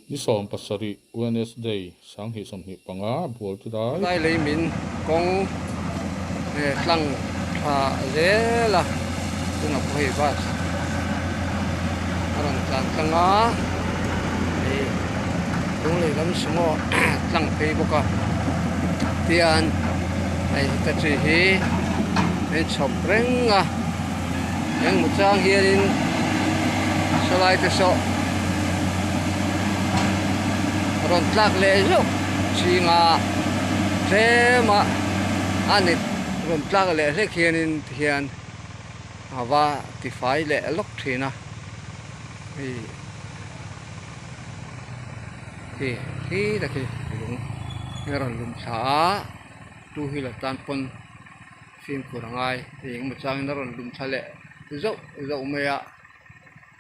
Ni 17 Wednesday 2025 Bualtudai. Lai lei min kawng tlang tha zel a tunah pawh hei bus a rawn tlan tlang a hei lunglei lam sumo tlang phei bawk a tian hei heta chi hi a inchhawp reng a engmaw chang hianin sawlai te saw rawn tlak leh zeuh chinga tlem a a ni rawn tlak leh hlek hianin tihian a va tifai leh lawk thin a hei khi khi tak hi lung a rawn lum thla a two wheeler tan pawn fimkhur a ngai hei engemaw changin a rawn lum thla leh zauh zauh mai a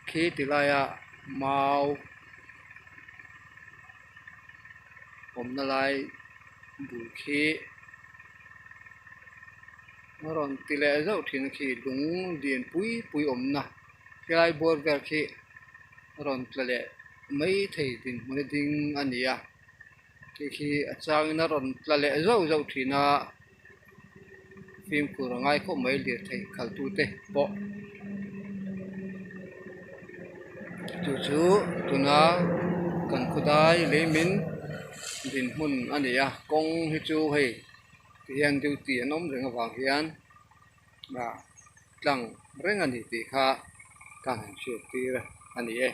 khi ti laia mau awmna lai bul khi a rawn ti leh zauh thin a khi lung lian pui pui awmna helai bawr vel khi a rawn tla leh mai thei dinhmun a ding a ni a khi khi a changin a rawn tla leh zauh zauh thin a fimkhur a ngai khawp mai lirthei khalh tute pawh chu chu tuna kan khawdai leimin dinhmun a ni a kawng hi chu hei tihian duty an awm reng avang hian ah tlang reng a ni tih kha ka han hriat tir a ni e.